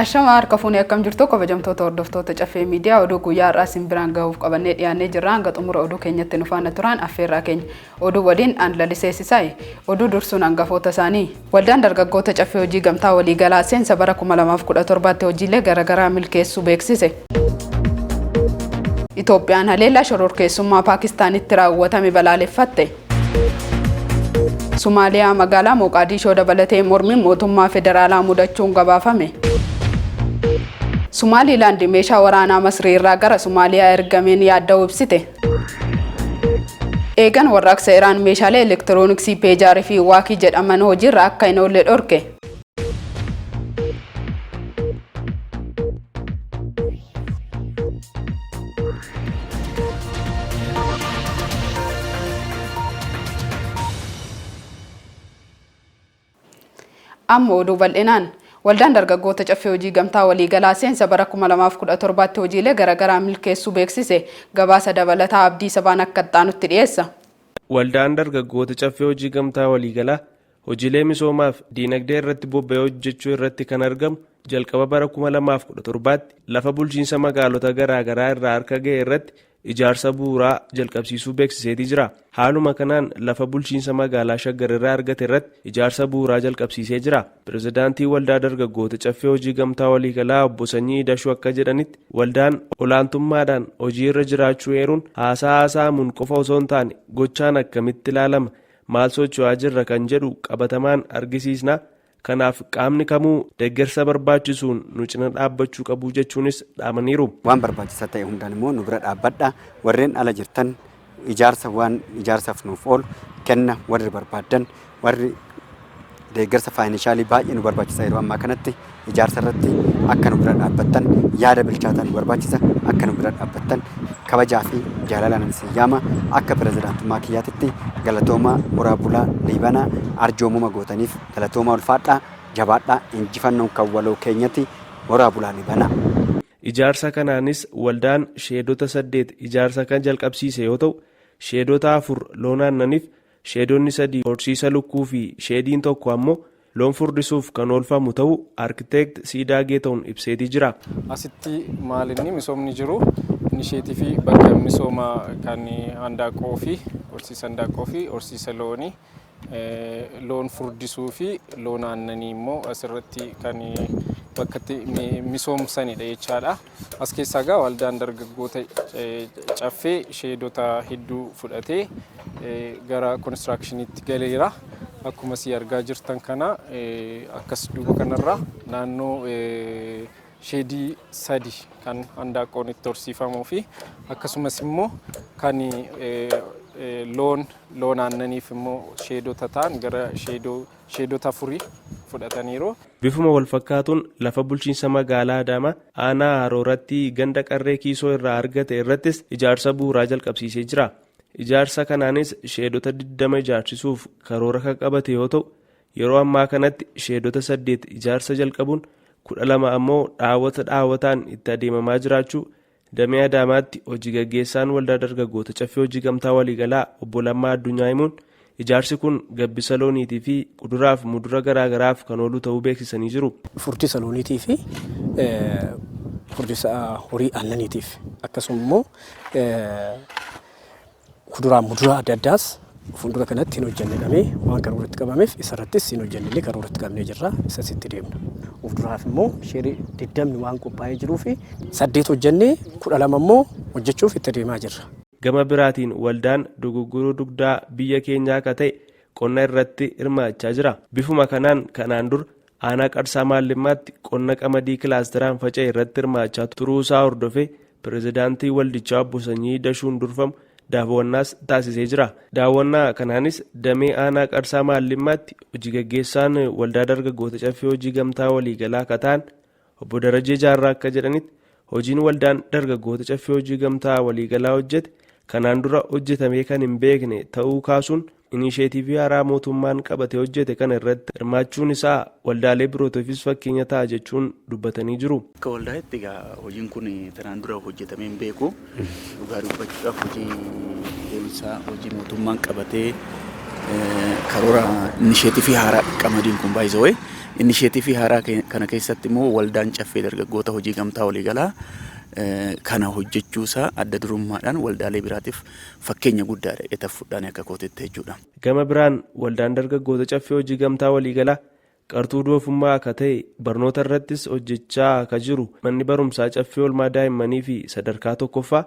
Ashama harka fuunee akkam jirtu kabajamtoota hordoftoota Caffee Miidiyaa oduu guyyaa har'aa isin biraan gahuuf qabannee dhiyaannee jirra. Hanga xumura oduu keenyatti nu faana turaan affeerraa keenya. Oduu waliin an Lalisee Sisaay. Oduu dursuun hangafoota isaanii. Waldaan dargaggoota Caffee Hojii Gamtaa Waliigalaa seensa bara 2017tti hojiilee garaagaraa milkeessuu beeksise. Itoophiyaan haleellaa shororkeessummaa Paakistaanitti raawwatame balaaleffatte. Somaaliyaa magaalaa Mooqaadishoo dabalatee mormiin mootummaa federaalaa mudachuun gabaafame. Somaaliilaand meeshaa waraanaa Masrii irraa gara Somaaliyaa ergameen yaadda'uu ibsite. Eegan warraaqsa Iraan meeshaalee elektirooniksii peejaarii fi waakii jedhaman hojiirra akka hin oolle dhorke. Amma oduu bal'inaan. Waldaan dargaggoota Caffee Hojii Gamtaa Waliigalaa seensa bara 2017tti hojiilee garaagaraa milkeessuu beeksise. Gabaasa dabalataa Abdii Sabaan akka itti dhiyeessa. Waldaan dargaggoota Caffee Hojii Gamtaa Waliigalaa hojiilee misoomaaf diinagdee irratti bobba'ee hojjechuu irratti kan argamu jalqaba bara 2017tti lafa bulchiinsa magaalota garaagaraa irraa harka ga'e irratti ijaarsa bu'uuraa jalqabsiisuu beeksiseetii jira. Haaluma kanaan lafa bulchiinsa magaalaa Shaggar irraa argate irratti ijaarsa bu'uuraa jalqabsiisee jira. Pirezidaantii Waldaa Dargaggoota Caffee Hojii Gamtaa Waliigalaa Obbo Sanyii Idashuu akka jedhanitti waldaan olaantummaadhaan hojii irra jiraachuu eeruun haasaa haasa'amuun qofa osoo hin taane gochaan akkamitti ilaalama maal socho'aa jirra kan jedhu qabatamaan argisiisna. Kanaaf qaamni kamuu deeggarsa barbaachisuun nu cina dhaabbachuu qabu jechuunis dhaamaniiru. Waan barbaachisaa ta'e hundaan immoo nu bira dhaabbadha. Warreen ala jirtan ijaarsa waan ijaarsaaf nuuf oolu kenna warri barbaaddan warri deeggarsa faayinishaalii baay'ee nu barbaachisa yeroo ammaa kanatti ijaarsa irratti akka nu bira dhaabbattan yaada bilchaataa nu barbaachisa akka nu bira dhaabbattan kabajaa fi jaalalaan isin yaama akka pirezidaantummaa kiyyaatitti galatoomaa horaa bulaa liibanaa arjoomuma gootaniif galatoomaa ulfaadhaa jabaadhaa injifannoon kan waloo keenyatti horaa bulaa liibanaa. Ijaarsa kanaanis waldaan sheedota 8 ijaarsa kan jalqabsiise yoo ta'u sheedota 4 loon aannaniif sheedonni 3 horsiisa lukkuu fi sheediin tokko ammoo loon furdisuuf kan oolfamu ta'uu arkiteekt Siidaa Geeta'uun ibseetii jira. Asitti maalinni misoomni jiru inisheetii bakka misooma kan handaaqqoo fi horsiisa handaaqqoo fi horsiisa loonii loon furdisuu fi loon aannanii immoo asirratti kan bakkatti misoomsanidha jechaadha. As keessaa egaa waldaan dargaggoota Caffee sheedota hedduu fudhatee gara konistiraakshiniitti galeera. Akkuma si argaa jirtan kana akkas duuba kanarra naannoo sheedii 3 kan handaaqqoon itti horsiifamuu fi akkasumas immoo kan loon aannaniif immoo sheedota ta'an gara sheedota 4 fudhataniiru. Bifuma wal fakkaatuun lafa bulchiinsa magaalaa Adaamaa aanaa Harooratti ganda qarree kiisoo irraa argate irrattis ijaarsa bu'uuraa jalqabsiisee jira. Ijaarsa kanaanis sheedota 20 ijaarsisuuf karoora kan qabate yoo ta'u yeroo ammaa kanatti sheedota 8 ijaarsa jalqabuun 12 ammoo dhaawwata dhaawwataan itti adeemamaa jiraachuu damee Adaamaatti hojii gaggeessaan waldaa dargaggoota Caffee Hojii Gamtaa Waliigalaa Obbo Lammaa Addunyaa himuun ijaarsi kun gabbisa looniitii fi kuduraaf mudura garaagaraaf kan oolu ta'uu beeksisanii jiru. Furdisa looniitii fi furdisa horii aannaniitiif akkasuma immoo kuduraa muduraa adda addaas fuuldura kanatti hin hojjenne dhamee waan karooratti qabameef isarrattis hin hojjenne karooratti qabnee jirra isas itti deemna. Of duraaf immoo sheerii 20 waan qophaa'ee jiruu fi 8 hojjennee 12 immoo hojjechuuf itti deemaa jirra. Gama biraatiin waldaan dugugguruu dugdaa biyya keenyaa akka ta'e qonna irratti hirmaachaa jira. Bifuma kanaan kanaan dura aanaa Qarsaa Maallimmaatti qonna qamadii kilaasteraan faca'e irratti hirmaachaa turuusaa hordofee pirezidaantii waldichaa Obbo Sanyii Dashuun durfamu daawwannaas taasisee jira. Daawwannaa kanaanis damee aanaa Qarsaa Maallimmaatti hojii gaggeessaan waldaa dargaggoota Caffee Hojii Gamtaa Waliigalaa akka ta'an Obbo Darajee Jaarraa akka jedhanitti hojiin waldaan dargaggoota Caffee Hojii Gamtaa Waliigalaa hojjete kanaan dura hojjetamee kan hin beekne ta'uu kaasuun inisheetiivii haaraa mootummaan qabatee hojjete kana irratti hirmaachuun isaa waldaalee birootiifis fakkeenya ta'a jechuun dubbatanii jiru. Akka waldaatti egaa hojiin kun tanaan dura hojjetamee hin beeku. Dhugaa dubbachuudhaaf hojii deemsaa hojii mootummaan qabatee karoora inisheetiivii haaraa qamadiin kun baay'isawee Initiative haaraa kana keessatti immoo waldaan Caffee Dargaggoota Hojii Gamtaa Waliigalaa kana hojjechuusaa adda durummaadhaan waldaalee biraatiif fakkeenya guddaadha jedhee fudhaan akka kootitti jechuudha. Gama biraan, waldaan dargaggoota Caffee Hojii Gamtaa Waliigalaa qartuu doofummaa akka ta'e barnoota irrattis hojjechaa akka jiru, manni barumsaa Caffee Oolmaa Daa'immanii fi sadarkaa tokkoffaa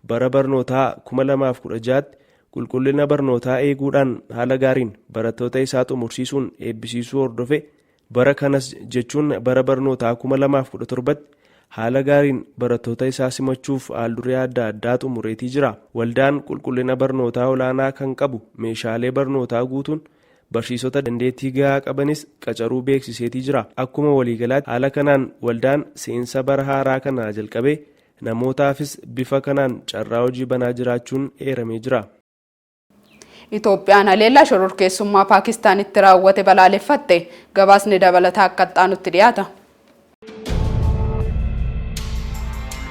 bara barnootaa 2016tti qulqullina barnootaa eeguudhaan haala gaariin barattoota isaa xumursiisuun eebbisiisuu hordofe, bara kanas jechuun bara barnootaa 2017tti haala gaariin barattoota isaa simachuuf haalduree adda addaa xumureetii jira. Waldaan qulqullina barnootaa olaanaa kan qabu, meeshaalee barnootaa guutuun, barsiisota dandeettii gahaa qabanis qacaruu beeksiseetii jira. Akkuma waliigalaatti haala kanaan waldaan seensa bara haaraa kanaa jalqabee namootaafis bifa kanaan carraa hojii banaa jiraachuun eeramee jira. Itoophiyaan haleellaa shororkeessummaa Paakistaanitti raawwate balaaleffatte. Gabaasni dabalataa akka itti dhiyaata.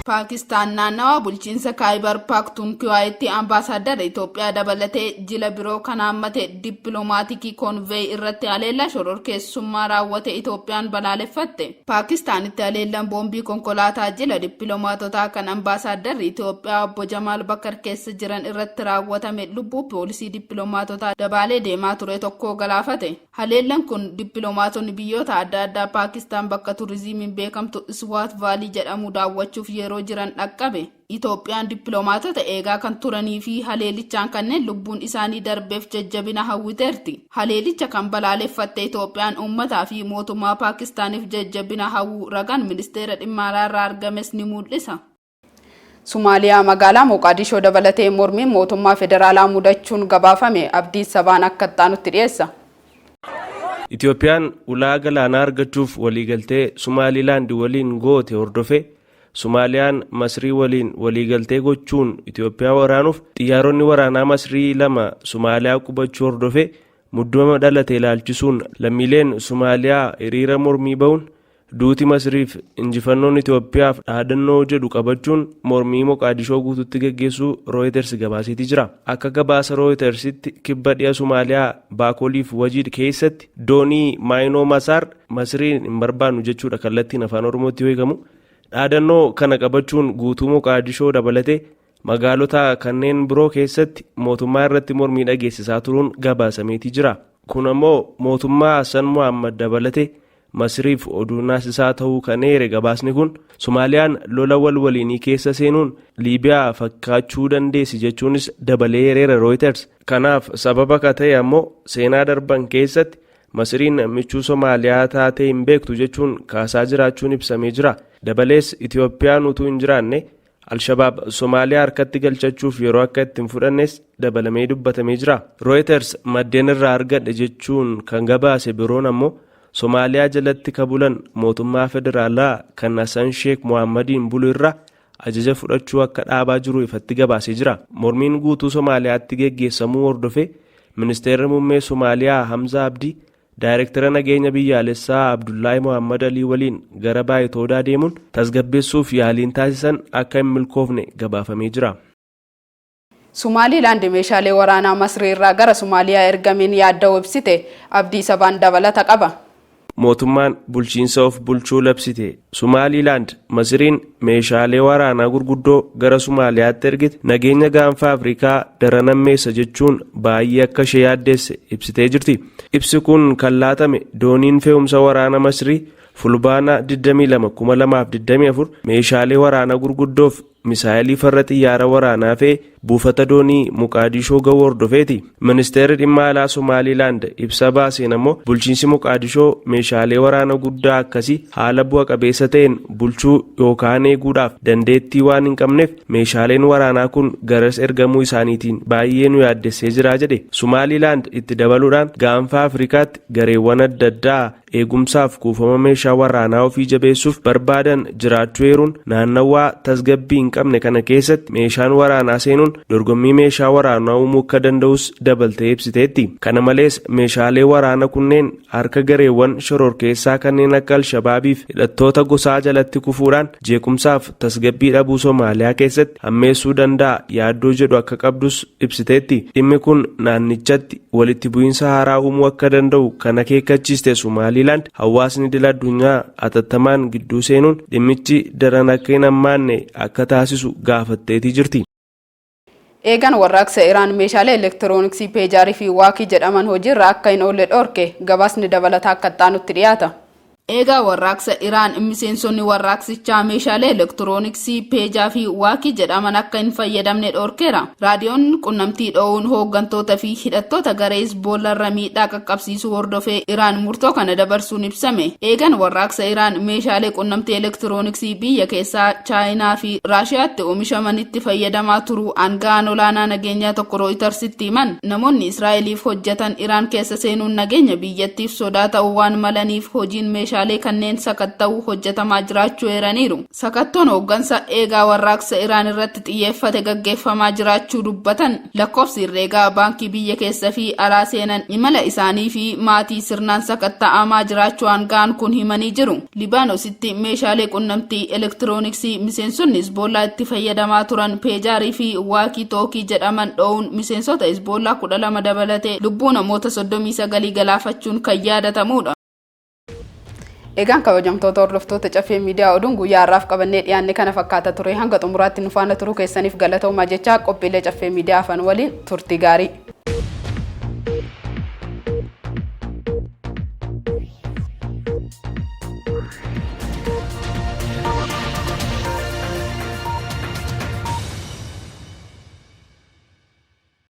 Paakistaan naannawa bulchiinsa Kaayibar Paaktuunkiwaayitti ambaasaaddara Itoophiyaa dabalatee jila biroo kan hammate diplomatic convoy irratti haleellaa shororkeessummaa raawwate Itoophiyaan balaaleffatte. Paakistaanitti haleellaan boombii konkolaataa jila dippiloomaatotaa kan ambaasaadarri Itoophiyaa obbo Jamaal Bakar keessa jiran irratti raawwatame lubbuu poolisii dippiloomaatotaa dabaalee deemaa ture tokko galaafate. Haleellaan kun dippiloomaatonni biyyoota adda addaa Paakistaan bakka turizimiin beekamtu Iswaat Vaalii jedhamu daawwachuuf yeroo jiran dhaqqabe. Itoophiyaan dippiloomaatota eegaa kan turanii fi haleellichaan kanneen lubbuun isaanii darbeef jajjabina hawwiteerti. Haleellicha kan balaaleffatte Itoophiyaan uummataa fi mootummaa Paakistaaniif jajjabina hawwuu ragaan ministeera dhimma alaa irraa argames ni mul'isa. Somaaliyaa magaalaa Moqaadishoo dabalatee mormiin mootummaa federaalaa mudachuun gabaafame. Abdii Sabaan akka itti dhiyeessa. Itoophiyaan ulaa galaanaa argachuuf waliigaltee Sumaalilaand waliin goote hordofe, Sumaaliyaan Masrii waliin waliigaltee gochuun Itoophiyaa waraanuuf xiyyaaronni waraanaa Masrii lama Sumaaliyaa qubachuu hordofe, muddama dhalate ilaalchisuun lammiileen Sumaaliyaa hiriira mormii ba'uun "Duuti Masriif, injifannoon Itoophiyaaf" dhaadannoo jedhu qabachuun mormii Moqaadishoo guututti geggeessuu Rooyiters gabaaseetii jira. Akka gabaasa Rooyitersitti, kibba dhiha Somaaliyaa Baakoliif Wajiid keessatti doonii Maayinoo Masaar "Masriin hin barbaannu" jechuudha kallattiin afaan Oromootti hiikamu. Dhaadannoo kana qabachuun guutuu Moqaadishoo dabalatee magaalota kanneen biroo keessatti mootummaa irratti mormii dhageessisaa turuun gabaasameetii jira. Kun ammoo mootummaa Hassan Muhammad dabalatee Masriif oduu naasisaa ta'uu kan eere gabaasni kun, Somaaliyaan lola wal waliinii keessa seenuun Liibiyaa fakkaachuu dandeessi jechuunis dabalee eereera Reuters. Kanaaf sababa ka ta'e ammoo seenaa darban keessatti Masriin michuu Somaaliyaa taatee hin beektu jechuun kaasaa jiraachuun ibsamee jira. Dabalees Itoophiyaan utuu hin jiraanne Alshabaab Somaaliyaa harkatti galchachuuf yeroo akka itti hin fudhannes dabalamee dubbatamee jira. Reuters maddeen irraa argadhe jechuun kan gabaase biroon ammoo, Somaaliyaa jalatti ka bulan mootummaa federaalaa kan Hassan Sheek Mohammadiin bulu irraa ajaja fudhachuu akka dhaabaa jiru ifatti gabaasee jira. Mormiin guutuu Somaaliyaatti geggeessamuu hordofee ministeerri muummee Somaaliyaa Hamza Abdii daayirektara nageenya biyyaalessaa Abdullaahi Mohammad Alii waliin gara Baayitoodaa deemuun tasgabbeessuuf yaaliin taasisan akka hin milkoofne gabaafamee jira. Somaaliilaand meeshaalee waraanaa Masrii irraa gara Somaaliyaa ergameen yaadda'uu ibsite. Abdii Sabaan dabalata qaba. Mootummaan bulchiinsa of bulchuu labsite Somaaliilaand Masriin meeshaalee waraanaa gurguddoo gara Somaaliyaatti ergite nageenya gaanfa Afrikaa daran hammeessa jechuun baay'ee akka ishee yaaddeesse ibsitee jirti. Ibsi kun kan laatame dooniin fe'umsa waraana Masrii Fulbaana 22, 2024 meeshaalee waraanaa gurguddoof misaayilii farra xiyyaara waraanaa fe'e buufata doonii Muqaadishoo ga'uu hordofeeti. Ministeerri dhimma alaa Somaaliilaand ibsa baaseen ammoo bulchiinsi Muqaadishoo meeshaalee waraana guddaa akkasii haala bu'a qabeessa ta'een bulchuu yookaan eeguudhaaf dandeettii waan hin qabneef meeshaaleen waraanaa kun garas ergamuu isaaniitiin baay'ee nu yaaddessee jira jedhe. Somaaliilaand itti dabaluudhaan gaanfa Afrikaatti gareewwan adda addaa eegumsaaf kuufama meeshaa waraanaa ofii jabeessuuf barbaadan jiraachuu eeruun, naannawaa tasgabbii hin qabne kana keessatti meeshaan waraanaa seenuun dorgommii meeshaa waraanaa uumuu akka danda'us dabaltee ibsiteetti. Kana malees, meeshaalee waraanaa kunneen harka gareewwan shororkeessaa kanneen akka Alshabaabiif hidhattoota gosaa jalatti kufuudhaan jeequmsaaf tasgabbii dhabuu Somaaliyaa keessatti hammeessuu danda'a yaaddoo jedhu akka qabdus ibsiteetti. Dhimmi kun naannichatti walitti bu'iinsa haaraa uumuu akka danda'u kan akeekkachiiste Somaaliilaand, hawaasni idil addunyaa atattamaan gidduu seenuun dhimmichi daran akka hin hammaanne akka taasisu gaafatteetii jirti. Eegan warraaqsa Iraan meeshaalee elektirooniksii peejaarii fi waakii jedhaman hojiirra akka hin oolle dhorke. Gabaasni dabalataa akka itti dhiyaata. Eegaa warraaqsa Iraan miseensonni warraaqsichaa meeshaalee elektirooniksii peejaa fi waakii jedhaman akka hin fayyadamne dhorkeera. Raadiyoon qunnamtii dho'uun hooggantoota fi hidhattoota garee Hizboollarra miidhaa qaqqabsiisuu hordofee Iraan murtoo kana dabarsuun ibsame. Eegan warraaqsa Iraan meeshaalee qunnamtii elektirooniksii biyya keessaa Chaayinaa fi Raashiyaatti oomishamanitti fayyadamaa turuu aanga'aan olaanaa nageenyaa tokko Rooyitersitti himan. Namoonni Israa'eliif hojjetan Iraan keessa seenuun nageenya biyyattiif sodaa ta'uu waan malaniif hojiin meeshaalee kanneen sakatta'uu hojjetamaa jiraachuu eeraniiru. Sakattoon hooggansa eegaa warraaqsa Iraan irratti xiyyeeffate gaggeeffamaa jiraachuu dubbatan. Lakkoofsi herreegaa baankii biyya keessa fi alaa seenan, imala isaanii fi maatii sirnaan sakatta'amaa jiraachuu aanga'aan kun himanii jiru. Libaanoositti meeshaalee qunnamtii elektirooniksii miseensonni Hizboollaa itti fayyadamaa turan peejaarii fi waakii tookii jedhaman dho'uun miseensota Hizboollaa 12 dabalatee lubbuu namoota 39 galaafachuun kan yaadatamudha. Egaan kabajamtoota hordoftoota Caffee Miidiyaa, oduun guyyaa har'aaf qabannee dhiyaanne kana fakkaata ture. Hanga xumuraatti nu faana turuu keessaniif galatoomaa jechaa, qophiilee Caffee Miidiyaa afaan waliin turtii gaarii.